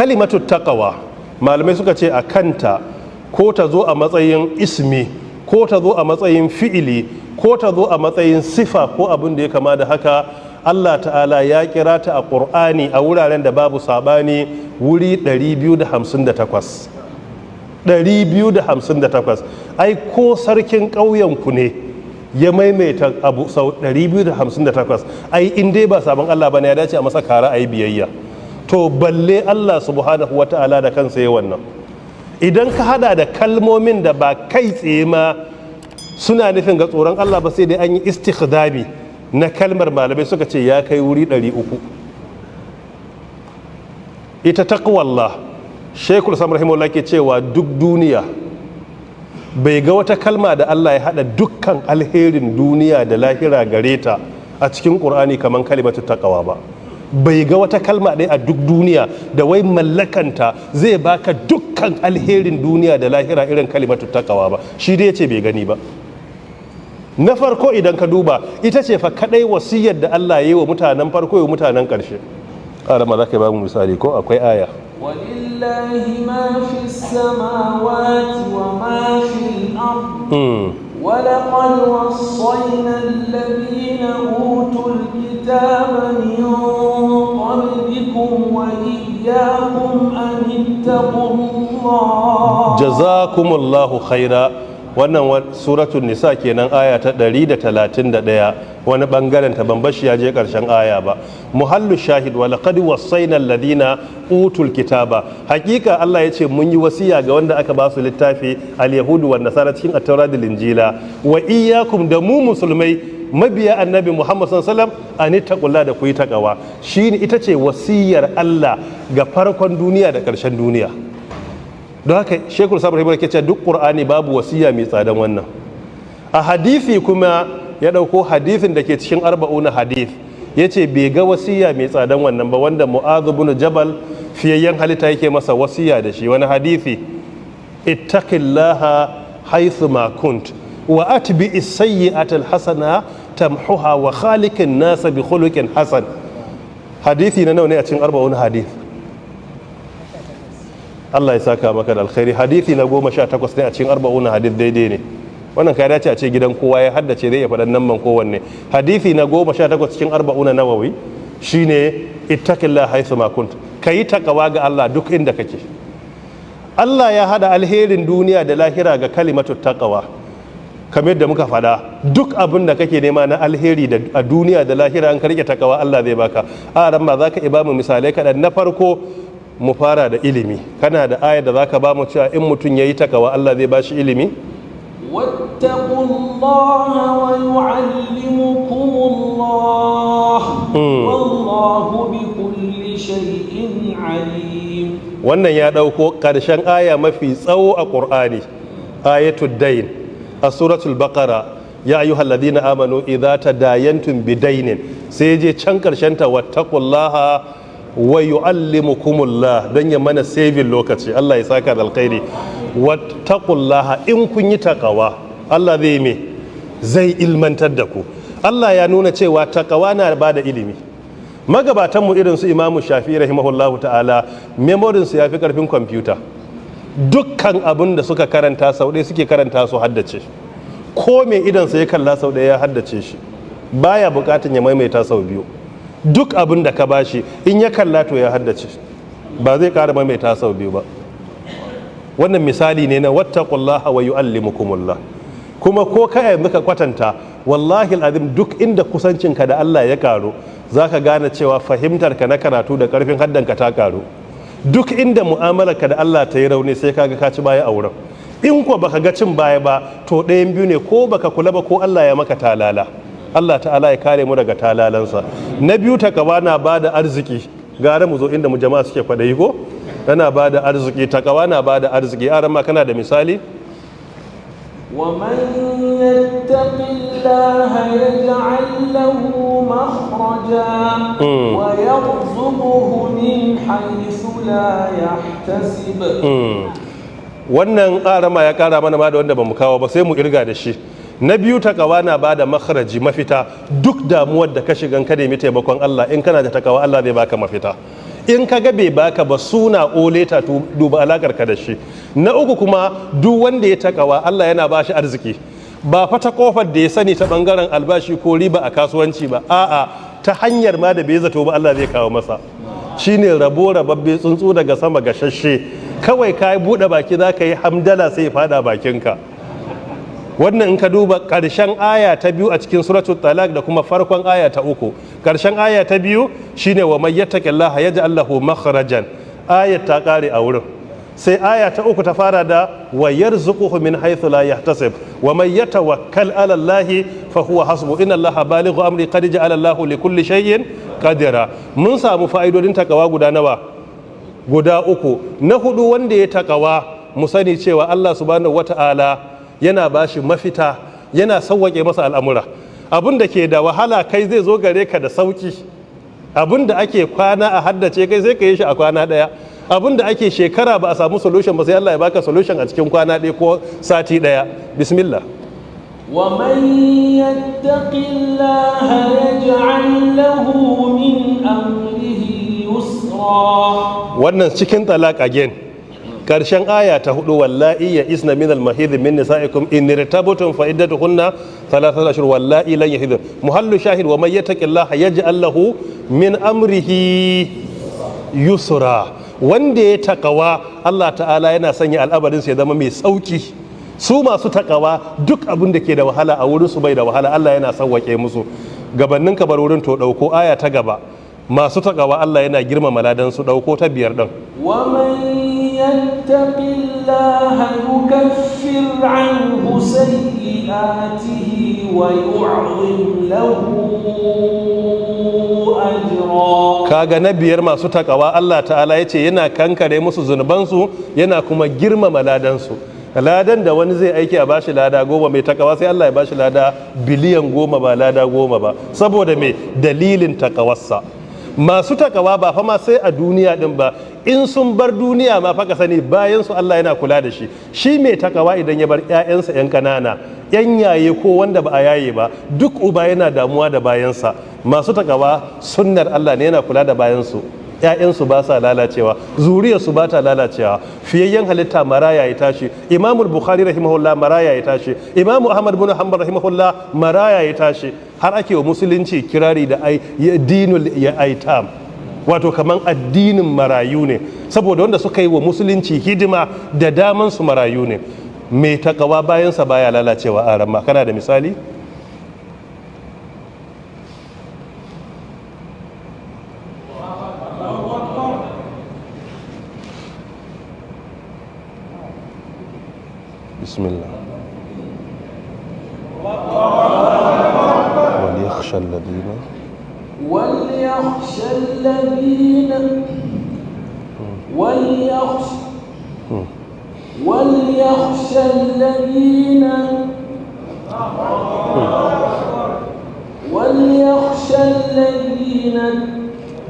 Kalimatu taqwa, malamai suka ce a kanta, ko ta zo a matsayin ismi, ko ta zo a matsayin fi'ili, ko ta zo a matsayin sifa, ko abin da ya kama da haka, Allah Ta'ala ya kira ta a Ƙur'ani a wuraren da babu saɓani wuri 258. 258. Ai ko sarkin ƙauyenku ne ya maimaita abu sau 258, ai in dai ba sabon Allah bane, ya dace a masa kara, a yi biyayya. To balle Allah Subhanahu wa Ta'ala da kansa ya wannan. Idan ka hada da kalmomin da ba kai tsaye ma suna nufin ga tsoron Allah ba, sai dai an yi istikhdami na kalmar, malamai suka ce ya kai wuri 300. Ita taqwallah, Sheikhul Islam rahimahullah ke cewa duk duniya bai ga wata kalma da Allah ya hada dukkan alherin duniya da lahira gare ta a cikin Qur'ani kamar kalimatu taqwa ba. Bai ga wata kalma ɗaya a duk duniya da wai mallakanta zai baka dukkan alherin duniya da lahira irin kalimatu taqwa ba. Shi dai yace bai gani ba. Na farko, idan ka duba, ita ce fa kadai wasiyar da Allah ya yi wa mutanen farko ya mutanen ƙarshe. Ƙara za ka ba mu misali ko akwai aya? ولله ما في السماوات وما في الأرض ولقد وصينا الذين أوتوا الكتاب من قبلكم وإياكم أن اتقوا الله. Jazakumullahu khaira. Wannan Suratul Nisa kenan, aya ta 131, wani bangaren ta, ban bashi ya je karshen aya ba. Muhallu shahid, wa laqad wasaina alladhina utul kitaba. Hakika Allah ya ce mun yi wasiya ga wanda aka ba su littafi, al-yahudu wan nasara, cikin at-taura da Linjila, wa iyyakum, da mu musulmai mabiya Annabi Muhammad sallallahu alaihi wasallam, an ittaqullah, da ku yi takawa. Shine ita ce wasiyar Allah ga farkon duniya da karshen duniya. Don haka Sheikhul Islam rahimahullah ke cewa duk Qur'ani babu wasiya mai tsadan wannan. A hadisi kuma ya dauko hadisin da ke cikin Arba'una Hadith, ya ce bai ga wasiya mai tsadan wannan ba, wanda Mu'adh ibn Jabal fiyayyen halitta yake masa wasiya da shi. Wani hadisi? Ittaqillaha haythu ma kunt wa atbi as-sayyi'ata al-hasana tamhuha wa khaliqin nasa bi khuluqin hasan. Hadisi na nawa ne a cikin Arba'una Hadith? Allah ya saka maka da alkhairi. Hadisi na 18 ne a cikin Arba'una Hadith. Daidai ne wannan. Ka dace a ce gidan kowa ya haddace, zai iya faɗan nan man kowanne. Hadisi na 18 cikin Arba'una Nawawi shine ittaqillah haythu ma kunt, kayi takawa ga Allah duk inda kake. Allah ya hada alherin duniya da lahira ga kalimatu taqwa. Kamar da muka faɗa, duk abin da kake nema na alheri da a duniya da lahira, an ka rike takawa, Allah zai baka. A ran ma zaka iya bamu misalai kaɗan. Na farko, mu fara da ilimi. Kana da ayar da zaka ba mu cewa in mutum yayi takawa, Allah zai bashi ilimi? واتقوا الله ويعلمكم الله والله بكل شيء عليم. Wannan ya ɗauko ƙarshen aya mafi tsawo a Ƙur'ani, ayatul dain a Suratul Baqara, ya ayyuhal ladina amanu idza tadayantum bidainin, sai je can ƙarshen ta, wattaqullaha wa yu'allimukumullah, don ya mana saving lokaci. Allah ya saka da alkhairi. Wattaqullaha, in kun yi takawa, Allah zai me? Zai ilmantar da ku. Allah ya nuna cewa takawa na bada ilimi. Magabatanmu irin su Imamu Shafi rahimahullahu Ta'ala, memorin su ya fi karfin kwamfuta. Dukkan abin da suka karanta, sau ɗaya suke karanta su haddace. Ko mai idan sa ya kalla sau ɗaya, ya haddace shi, baya bukatan ya maimaita sau biyu. Duk abin da ka bashi, in ya kalla, to ya haddace, ba zai ƙara maimaita sau biyu ba. Wannan misali ne na wattaqullaha wa yu'allimukumullah. Kuma ko ka yanzu ka kwatanta, wallahi alazim, duk inda kusancinka da Allah ya karu, zaka gane cewa fahimtarka na karatu da karfin haddanka ta karu. Duk inda mu'amalarka da Allah ta yi rauni, sai kaga ka ci baya a wurin. In ko baka ga cin baya ba, to ɗayan biyu ne: ko baka kula ba, ko Allah ya maka talala. Allah Ta'ala ya kare mu daga talalansa. Na biyu, takawa na ba da arziki. Gara mu zo inda mu jama'a suke kwaɗayi ko. Tana ba da arziki, takawa na ba da arziki. Aran ma, kana da misali? ومن يتق الله يجعل له مخرجا ويرزقه من حيث لا يحتسب. Wannan arama ya kara mana ma da wanda bamu kawo ba, sai mu irga da shi. Na biyu, takawa na ba da makharaji, mafita. Duk damuwar da ka shiga, ka nemi taimakon Allah, in kana da takawa, Allah zai baka mafita. In ka ga bai baka ba, suna oleta, to duba alakar ka da shi. Na uku kuma, duk wanda ya takawa, Allah yana ba shi arziki, ba fa ta kofar da ya sani ta bangaren albashi ko riba a kasuwanci ba, a'a, ta hanyar ma da bai zato ba Allah zai kawo masa. Shine rabo rababbe, tsuntsu daga sama gashashe, kawai ka buɗe baki za ka yi hamdala sai ya fada bakinka. Wannan in ka duba ƙarshen aya ta biyu a cikin Suratul Talaq da kuma farkon aya ta uku. Ƙarshen aya ta biyu shine wa may yattaqillaha yaj'al lahu makhrajan. Ayat ta ƙare a wurin, sai aya ta uku ta fara da wa yarzuquhu min haythu la yahtasib wa may yatawakkal ala Allah fa huwa hasbu inna Allah balighu amri qad ja'ala Allahu li kulli shay'in qadira. Mun samu fa'idodin takawa guda nawa? Guda uku. Na hudu, wanda ya takawa, mu sani cewa Allah subhanahu wata'ala yana bashi mafita, yana sauwaƙe masa al'amura. Abin da ke da wahala kai zai zo gare ka da sauki. Abin da ake kwana a haddace, kai sai ka yi shi a kwana ɗaya. Abin da ake shekara ba a samu solution ba, sai Allah ya baka solution a cikin kwana ɗaya ko sati ɗaya. Bismillah. ومن يتق الله يجعل له من أمره يسرا. Wannan cikin Talaq again, karshen aya ta hudu: walla'i ya'isna min al-mahid min nisa'ikum in irtabtum fa iddatuhunna thalathatu ashhur walla'i lam yahid. Muhallu shahid: wa man yattaqillaha yaj'al lahu min amrihi yusra. Wanda ya takawa, Allah ta'ala yana sanya al'amarin sa ya zama mai sauki. Su masu takawa, duk abin da ke da wahala a wurin su bai da wahala, Allah yana sauwake musu. Gabannin ka bar wurin, to dauko aya ta gaba. Masu takawa, Allah yana girmama ladan su. Dauko ta biyar din. ومن يتق الله يكفر عنه سيئاته ويعظم له أجرا. Kaga na biyar, masu takawa Allah ta'ala ya ce yana kankare musu zunubansu, yana kuma girmama ladansu. Ladan da wani zai aiki a bashi lada 10, mai takawa sai Allah ya bashi lada biliyan 10, ba lada 10 ba. Saboda mai dalilin takawarsa. Masu takawa ba fa ma sai a duniya din ba, in sun bar duniya ma fa ka sani bayan su Allah yana kula da shi. Shi mai takawa idan ya bar 'ya'yansa 'yan kanana, 'yan yaye ko wanda ba a yaye ba, duk uba yana damuwa da bayansa. Masu takawa, sunnar Allah ne, yana kula da bayansu, ‘ya'yansu ba sa lalacewa, zuriyarsu ba ta lalacewa. Fiyayyen halitta maraya ya tashi, Imamul Bukhari rahimahullah maraya ya tashi, Imamu Ahmad bin Hanbal rahimahullah maraya ya tashi, har ake wa musulunci kirari da ai dinul ya aitam, wato kaman addinin marayu ne, saboda wanda suka yi wa musulunci hidima da daman su marayu ne. Mai takawa bayansa baya lalacewa. A ramma, kana da misali? Bismillah. وليخشى الذين وليخشى الذين وليخشى الذين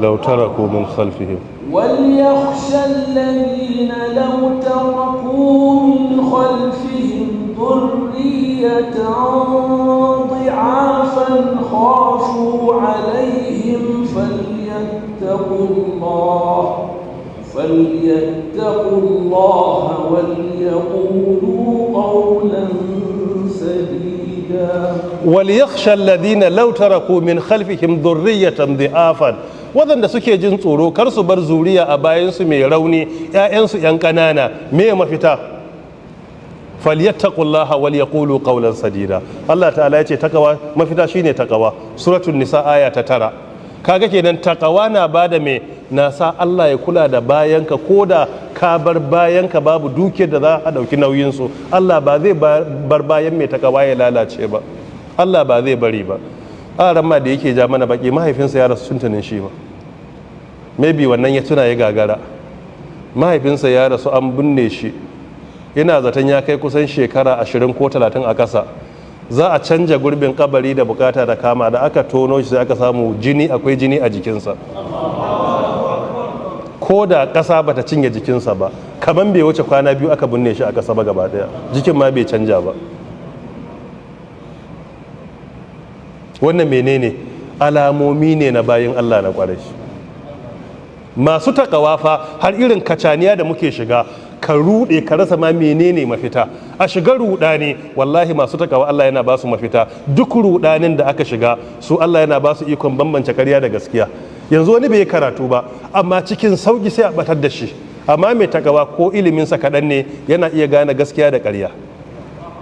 لو تركوا من خلفهم وليخشى الذين لو تركوا من خلفهم ذرية ضعافا خافوا عليهم فليتقوا الله وليقولوا قولا سديدا. وليخشى الذين لو تركوا من خلفهم ذرية ضعافا، waɗanda suke jin tsoro kar su bar zuriya a bayansu mai rauni, 'ya'yansu 'yan ƙanana, me mafita? Falyattaqullaha wal yaqulu qawlan sadida. Allah ta'ala yace takawa mafita shine takawa. Suratul Nisa aya ta 9. Kaga kenan takawa na bada me? Na sa Allah ya kula da bayanka, ko da ka bar bayanka babu dukiyar da za a dauki nauyin su, Allah ba zai bar bayan mai takawa ya lalace ba. Allah ba zai bari ba. A ma da yake ja mana baki, mahaifinsa ya rasu tuntunin shi ba, maybe wannan ya tuna ya gagara. Mahaifinsa ya rasu, an binne shi, ina zaton ya kai kusan shekara 20 ko 30 a ƙasa. Za a canja gurbin kabari da bukata da kama, da aka tono shi sai aka samu jini, akwai jini a jikinsa, ko da ƙasa bata cinye jikinsa ba, kaman bai wuce kwana 2 aka binne shi a ƙasa ba, gaba ɗaya jikin ma bai canja ba. Wannan menene? Alamomi ne na bayin Allah na kwarai. Masu takawa fa, har irin kacaniya da muke shiga, ka rude, ka rasa ma menene mafita, a shiga rudani, wallahi masu takawa Allah yana ba su mafita. Duk rudanin da aka shiga, su Allah yana ba su ikon bambance karya da gaskiya. Yanzu wani bai yi karatu ba, amma cikin sauki sai a batar da shi. Amma mai takawa, ko iliminsa kaɗan ne, yana iya gane gaskiya da ƙarya.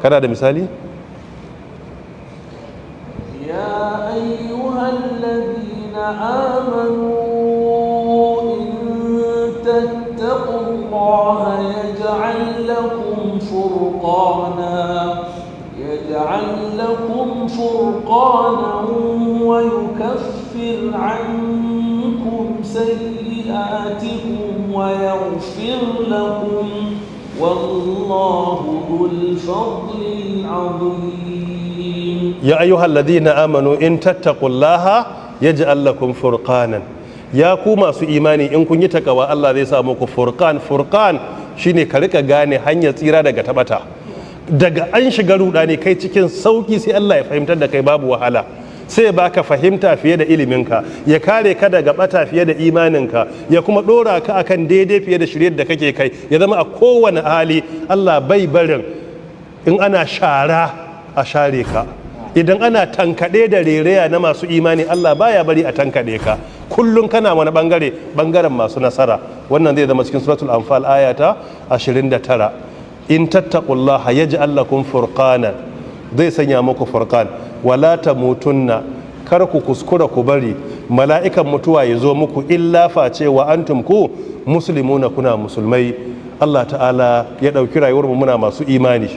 Kana da misali? يا أيها الذين آمنوا إن تتقوا الله يجعل لكم فرقانا ويكفر عنكم سيئاتكم ويغفر لكم، والله ذو الفضل العظيم. يا أيها الذين آمنوا إن تتقوا الله يجعل لكم فرقانا. Ya ku masu imani, in kun yi takawa, Allah zai sa muku furqan. Furqan shine ka rika gane hanyar tsira daga tabata. Daga an shiga rudani, kai cikin sauki sai Allah ya fahimtar da kai, babu wahala. Sai baka fahimta fiye da iliminka, ya kare ka daga bata fiye da imaninka, ya kuma dora ka akan daidai fiye da shiryar da kake kai. Ya zama a kowane hali Allah bai barin in ana shara a share ka. Idan ana tankaɗe da rereya na masu imani, Allah baya bari a tankaɗe ka. Kullum kana wani bangare, bangaren masu nasara. Wannan zai zama cikin Suratul Anfal, ayata 29: إن تتقوا الله يجعل لكم فرقانا, zai sanya muku furqan. ولا تموتن, kar ku kuskura ku bari mala'ikan mutuwa ya zo muku, إلا face وأنتم ku مسلمون, kuna musulmai. Allah Ta'ala ya ɗauki rayuwar mu muna masu imani.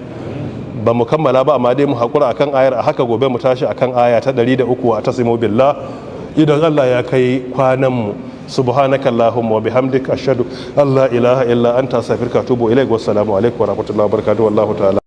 Ba mu kammala ba, amma dai mu haƙura akan ayar a haka. Gobe mu tashi akan aya ta 103, واعتصموا بالله, idan Allah ya kai kwanan mu. سبحانك اللهم وبحمدك، أشهد أن لا إله إلا أنت، أستغفرك وأتوب إليك. والسلام عليكم ورحمة الله وبركاته، والله تعالى.